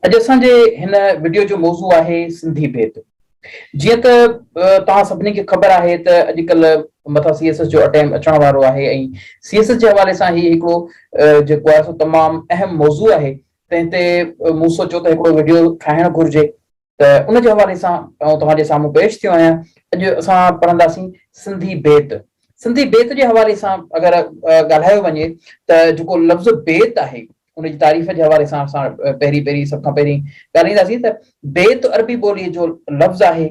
اڄ اسان جي هن وڊيو جو موضوع آهي سنڌي بيت. جيئن ته توهان سڀني کي خبر آهي ته اڄڪلهه مٿان سي ايس ايس جو اٽيم اچڻ وارو آهي ۽ سي ايس ايس جي حوالي سان هي هڪڙو جيڪو آهي سو تمام اهم موضوع آهي تنهن تي مون سوچيو ته هڪڙو وڊيو ٺاهڻ گهرجي ته ان جي حوالي سان آئون توهان جي سامهون پيش ٿيو آهيان. اڄ اسان پڙهنداسين سنڌي بيت. سنڌي بيت جي حوالي سان اگر ڳالهايو وڃي ته جيڪو لفظ بيت آهي ان جي تعريف جي حوالي سان اسان پهرين پهرين سڀ کان پهرين ڳالهائينداسين ته بيت عربي ٻوليء جو لفظ آهي.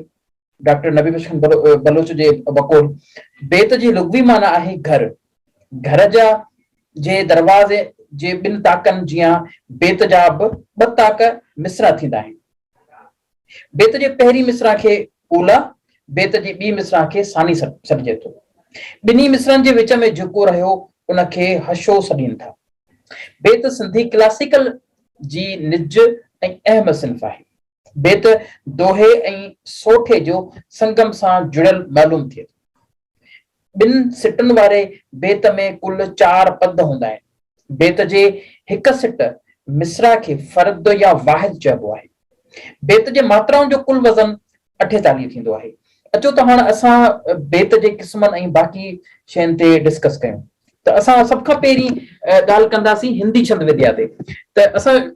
ڊاڪٽر نبي بخش خان بلوچ جي بقول بيت جي لغوي معنيٰ آهي گهر. گهر جا جي دروازي جي ٻن تاڪن جيان بيت جا به ٻه تاڪ مصرع ٿيندا آهن. بيت جي پهرين مصرع کي اوليٰ، بيت جي ٻي مصرع کي ثاني سڏجي ٿو. ٻنهي مصرعن جي وچ ۾ جيڪو رهيو ان کي حشو سڏين ٿا. بيت سنڌي ڪلاسيڪل جي نج ۽ اهم صنف آهي. بيت دوهي ۽ سوٺي جو سنگم سان جڙيل معلوم ٿئي ٿو. ٻن سٽن واري بيت ۾ ڪل چار پد هوندا آهن. بيت جي هڪ سٽ، مصرع، کي فرد يا واحد چئبو آهي. بيت جي ماترائن جو ڪل وزن 48 ٿيندو آهي. اچو ته هاڻ اسان بيت جي قسمن ۽ باقي شين تي ڊسڪس ڪيون. ته اسان سڀ کان پهرين ڳالهه ڪنداسين هندي ڇند وديا تي ته اسان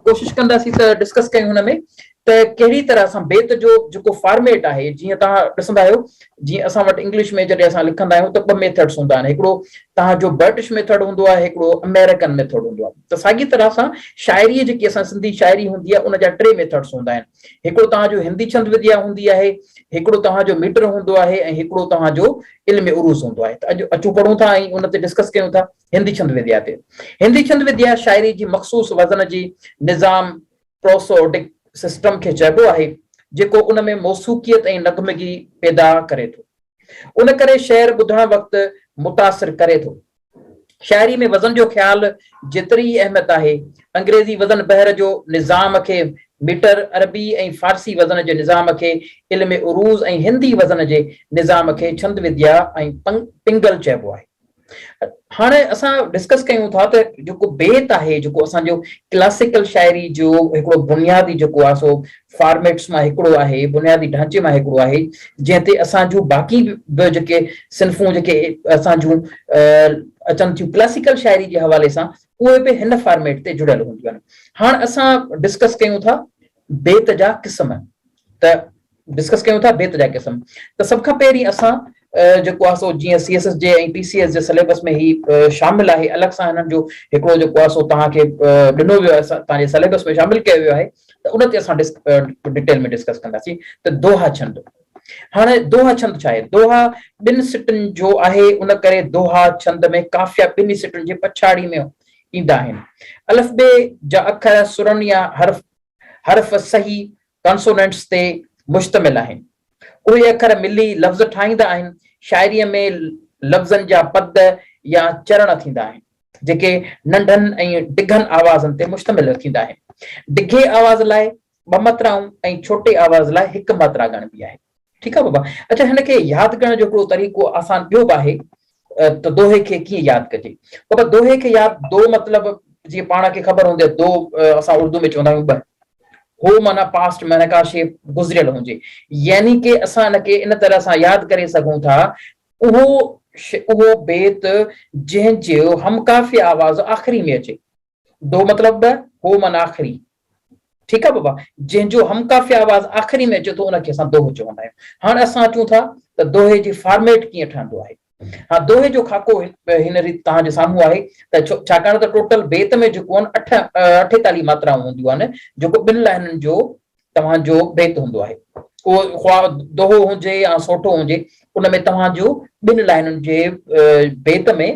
ڪوشش ڪنداسين ته ڊسڪس ڪيون هن ۾ ته ڪهڙي طرح سان بيت جو جيڪو فارميٽ آهي جيئن توهان ڏسندا آهيو جيئن اسان وٽ انگلش ۾ جڏهن اسان لکندا آهيون ته ٻه ميٿڊس هوندا آهن هڪڙو توهان جو برٽش ميٿڊ هوندو آهي هڪڙو امريڪن ميٿڊ هوندو آهي ته ساڳي طرح سان شاعري جيڪي اسان سنڌي شاعري هوندي آهي ان جا ٽي ميٿڊس هوندا آهن هڪڙو توهان جو هندي ڇند وديا هوندي آهي هڪڙو توهان جو ميٽر هوندو آهي ۽ هڪڙو توهان جو علم عروض هوندو آهي ته اڄ اچون پڙهون ٿا ۽ ان تي ڊسڪس ڪيون ٿا هندي ڇند وديا تي. هندي ڇند وديا شاعري جي مخصوص وزن جي نظام Prosodic System کي چئبو آهي، جيڪو ان ۾ موسيقيت ۽ نغمگي پيدا ڪري ٿو. ان ڪري شعر ٻڌڻ وقت متاثر ڪري ٿو. شاعري ۾ وزن جو خيال جيتري ئي اهميت آهي. انگريزي وزن بحر جو نظام کي ميٽر، عربي ۽ فارسي وزن جي نظام کي علم عروض ۽ هندي وزن جي نظام کي ڇند وديا ۽ پنگل چئبو آهي. هاڻي اسان ڊسڪس ڪيون ٿا ته جيڪو بيت آهي جيڪو اسان جو ڪلاسيڪل شاعري جو هڪڙو بنيادي جيڪو آهي سو فارميٽس مان هڪڙو آهي بنيادي ڍانچي مان هڪڙو آهي جنهن تي اسان جون باقي به جيڪي صنفون جيڪي اسان جون اچن ٿيون ڪلاسيڪل شاعري جي حوالي سان اهي به هن فارميٽ تي جڙيل هونديون آهن هاڻ اسان ڊسڪس ڪيون ٿا بيت جا قسم ته ڊسڪس ڪيون ٿا بيت جا قسم ته سڀ کان پهرين اسان جيڪو آهي سو جيئن سي ايس ايس جي ۽ ٽي سي ايس جي سليبس ۾ هي شامل آهي الڳ سان هنن جو هڪڙو جيڪو آهي سو توهان کي ڏنو ويو آهي توهان جي سليبس ۾ شامل ڪيو ويو آهي ته ان تي اسان ڊيٽيل ۾ ڊسڪس ڪنداسين ته دوها ڇند هاڻي دوها ڇند ڇا آهي دوها ٻن سٽن جو آهي ان ڪري دوها ڇند ۾ قافيا ٻنهي سٽن جي پڇاڙي ۾ ايندا آهن الف بي جا اکر سرن يا حرف حرف صحيح Consonants تي مشتمل آهن. اهي اکر ملي لفظ ٺاهيندا آهن. شاعريء ۾ لفظن جا پد يا چرڻ ٿيندا آهن، جيڪي ننڍن ۽ ڊگهن آوازن تي مشتمل ٿيندا آهن. ڊگهي آواز لاء ٻه ماترائون ۽ ڇوٽي آواز لاء هڪ ماترا ڳڻبي آهي. ٺيڪ آهي بابا. اڇا هن کي ياد ڪرڻ جو هڪڙو طريقو آسان ٻيو به آهي ته دوهي کي ڪيئن ياد ڪجي. بابا دوهي کي ياد دو مطلب جيئن پاڻ کي خبر هوندي آهي دو اسان اردو ۾ چوندا آهيون ٻه هو معنيٰ پاسٽ معنيٰ ڪا شيء گذريل هجي يعني ڪي اسان ان کي ان طرح سان ياد ڪري سگهون ٿا اهو اهو بيت جنهن جو هم قافيه آواز آخري ۾ اچي دو مطلب ٻه، هو معنيٰ آخري. ٺيڪ آ بابا، جنهن جو هم قافيه آواز آخري ۾ اچي ٿو ان کي اسان دوهو چوندا آهيون. هاڻ اسان اچون ٿا ته دوهي جي فارميٽ ڪيئن ٺهندو آهي. ها دوهي جو خاڪو هن ريت توهان جي سامهون آهي ته ڇاڪاڻ ته ٽوٽل بيت ۾ جيڪو آهن اٺ 48 ماترائون هونديون آهن جيڪو ٻن لائنن جو توهان جو بيت هوندو آهي. اهو خواه دوهو هجي يا سوٺو هجي ان ۾ توهان جو ٻن لائنن جي بيت ۾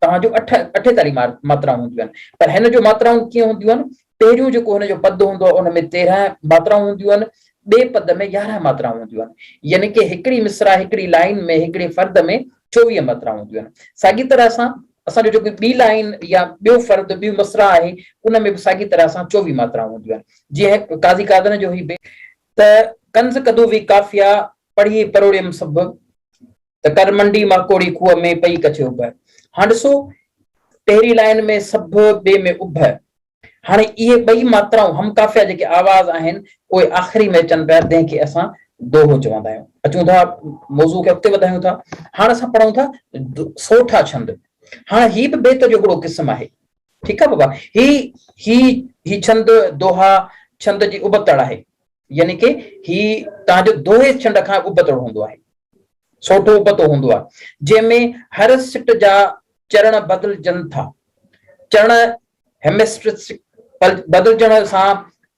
توهان جو اٺ 48 ماترائون هونديون آهن پر هن جو ماترائون ڪيئن هونديون آهن پهريون جيڪو هن جو پد هوندو آهي ان ۾ 13 ماترائون هونديون آهن ٻئي پد ۾ 11 ماترائون هونديون آهن يعني ڪي هڪڙي مصرع هڪڙي لائين ۾ هڪڙي فرد ۾ 24 ماترائون هونديون آهن ساڳي طرح سان اسان جو جيڪو ٻي لائين يا ٻيو فرد ٻيو مصرع آهي ان ۾ به ساڳي طرح سان 24 ماترائون هونديون آهن جيئن قاضي قادن جو هي بيت ته ڪنز ڪدووي قافيا پڙهي پروڙيم سڀ ته ڪر منڊي ماڪوڙي کوهه ۾ پئي ڪڇي اڀ. هاڻ ڏسو پهرين لائين ۾ سڀ ٻي ۾ اڀ. هاڻي اهي ٻئي ماترائون هم قافيه جيڪي آواز آهن اهي آخري ۾ اچن پيا تنهن کي اسان دوهو چوندا آهيون. اچون ٿا موضوع کي اڳتي وڌايون ٿا. هاڻ اسان پڙهون ٿا سوٺا ڇند. هاڻ هي به بيت جو هڪڙو قسم آهي. ٺيڪ آهي بابا هي هي هي ڇند دوها ڇند جي ابتڙ آهي. يعني ڪي هي توهان جو دوهي ڇند کان ابتڙ هوندو آهي. سوٺو ابتو هوندو آهي، جنهن ۾ هر سٽ جا چرڻ بدلجن ٿا. چرڻ Hemistrich بدلجڻ سان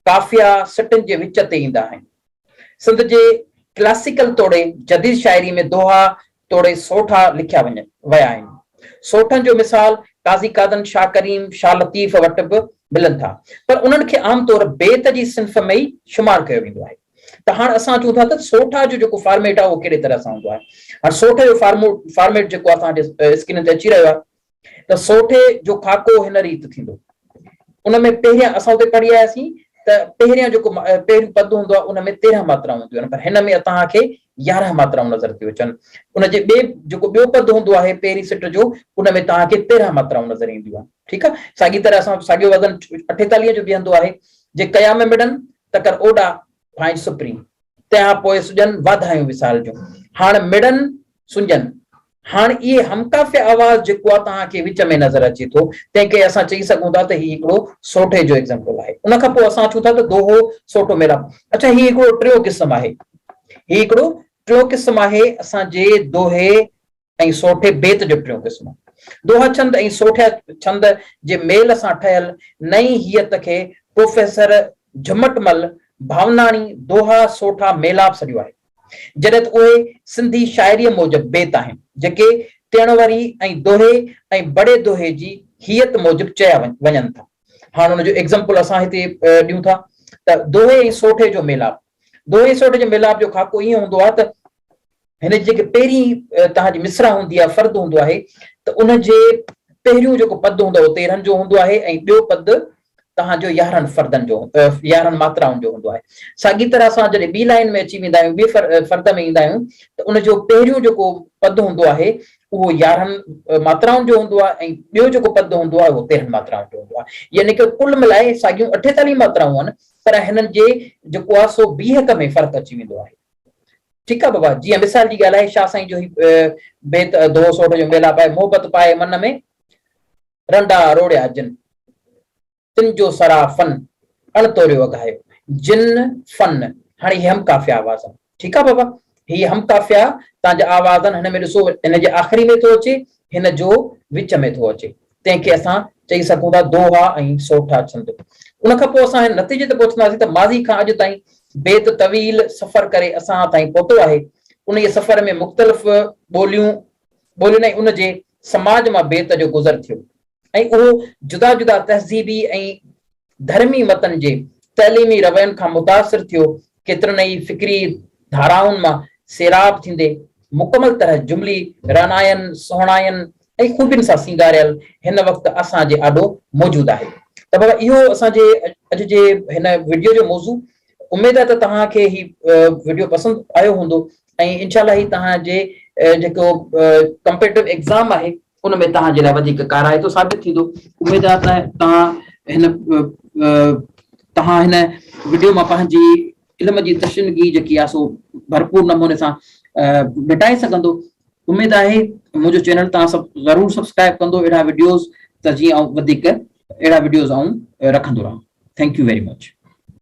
قافيا سٽن جي وچ تي ايندا آهن. سنڌ جي ڪلاسيڪل توڙي جديد شاعري ۾ دوها توڙي سوٺا لکيا ويا آهن. سوٺن جو مثال قاضي قاضن، شاهه ڪريم، شاهه لطيف وٽ به ملن ٿا، پر انهن کي عام طور بيت جي صنف ۾ ئي شمار ڪيو ويندو آهي. ته هاڻ اسان اچون ٿا ته سوٺا جو جيڪو فارميٽ آهي اهو ڪهڙي طرح سان هوندو آهي. هاڻ سوٺ جو فارميٽ جيڪو آهي اسان جي اسڪرين تي اچي رهيو آهي ته سوٺي جو خاڪو هن ريت ٿيندو. ان ۾ پهريان اسان اتي پڙهي آياسين ته پهريان جيڪو پهريون پد هوندو آهي ان ۾ 13 ماترائون هونديون آهن پر هن ۾ توهان کي 11 ماترائون نظر ٿيون اچن. ان جي ٻئي جيڪو ٻيو پد هوندو آهي پهرين سٽ جو ان ۾ توهان کي 13 ماترائون نظر اينديون آهن. ٺيڪ آهي ساڳي طرح اسان ساڳيو وزن 48 جو بيهندو آهي جي قيام مڙن ته ڪر اوڏا ڀانئج سپرين، تنهن کان پوء سڄن واڌايون وصال جون. هاڻ مڙن سڃن. هاڻ اهي همقافيه آواز جيڪو آ توهان کي وچ ۾ نظر اچي ٿو، تنهن ڪري اسان چئي سگهون ٿا ته هي هڪڙو سوٺي جو ايگزامپل آهي. ان کان پوء اسان اچون ٿا ته دوهو سوٺو ميلاپ. اڇا هي هڪڙو ٽيون قسم آهي. هي هڪڙو ٽيون قسم آهي اسان جي دوهي ۽ سورٺي بيت جو ٽيون قسم. دوها ڇند ۽ سورٺيا ڇند جي ميل سان ٺهيل نئين هيئت کي پروفيسر جهمٽ مل ڀاوناڻي دوها سورٺا ميلاپ سڏيو آهي. جڏهن ته اهي سنڌي شاعريء موجب بيت آهن، جيڪي ٽيڻوري ۽ دوهي ۽ بڙي دوهي جي هيئت موجب چيا وڃن ٿا. هاڻ ان جو ايگزمپل اسان هتي ڏيون ٿا ته دوهي ۽ سورٺي جو ميلاپ. دوهي ۽ سورٺي جي ميلاپ جو خاڪو ائين هوندو آهي ته هن جي جيڪي پهرين توهان جي مصرع هوندي آهي، فرد هوندو آهي ته ان جي پهريون جيڪو پد هوندو آهي اهو 13 جو هوندو آهي ۽ ٻيو پد توهان جو 11 فردن جو 11 ماترائن جو هوندو آهي. ساڳي طرح سان جڏهن ٻي لائين ۾ اچي ويندا آهيون، ٻي فرد ۾ ايندا آهيون ته ان جو پهريون جيڪو پد هوندو آهي اهو 11 ماترائن جو هوندو آهي ۽ ٻيو جيڪو پد هوندو آهي اهو 13 ماترائن جو هوندو آهي. يعني ڪه ڪل ملائي ساڳيون 48 ماترائون آهن پر هنن جي جيڪو آهي سو بيهڪ ۾ فرق اچي ويندو آهي. ٺيڪ آ بابا جيئن مثال جي ڳالهه آهي شاهه سائين جو هي بيت دوهو سوڍ جو ميلا پائي محبت پائي من ۾ رنڊا روڙيا جن تن جو سرا فن اڻ توريو اگهايو جن فن هاڻي هي هم قافيه آواز آهن ٺيڪ آ بابا هي هم قافيه تان جا آواز آهن هن ۾ ڏسو هن جي آخري ۾ ٿو اچي هن جو وچ ۾ ٿو اچي تنهن کي اسان چئي سگهون ٿا دوها ۽ سوٺا ڇند. ان کان پوء اسان هن نتيجي تي پهچنداسين ته ماضي کان اڄ تائين بيت طويل سفر ڪري اسان تائين پهتو آهي. انهيء سفر ۾ مختلف ٻوليون ٻولين ۽ ان جي سماج مان بيت جو گذر ٿيو ۽ اهو جدا جدا تهذيبي ۽ ڌرمي متن جي تعليمي روين کان متاثر ٿيو، ڪيترن ئي فڪري ڌارائن مان سيراب ٿيندي، مڪمل طرح جملي رعنائين، سهڻاين ۽ خوبين سان سينگاريل هن وقت اسان جي آڏو موجود آهي. ته بابا اهو اسان جي اڄ جي هن وڊيو جو موضوع، اميد آهي ته توهان کي هي وڊيو پسند آيو هوندو ۽ انشاء الله هي توهان جي جيڪو ڪمپيٽيٽو ايگزام آهي، ان ۾ توهان جي لاء وڌيڪ ڪارائتو ثابت ٿيندو. اميد آهي ته توهان هن توهان هن وڊيو مان پنهنجي علم جي تشنگي جيڪي آهي سو ڀرپور نموني سان مٽائي سگهندو. اميد آهي منهنجو چينل توهان سڀ ضرور سبسڪرائب ڪندو اهڙا وڊيوز ته جيئن آئون وڌيڪ اهڙا وڊيوز آئون رکندو رهان. Thank you very much.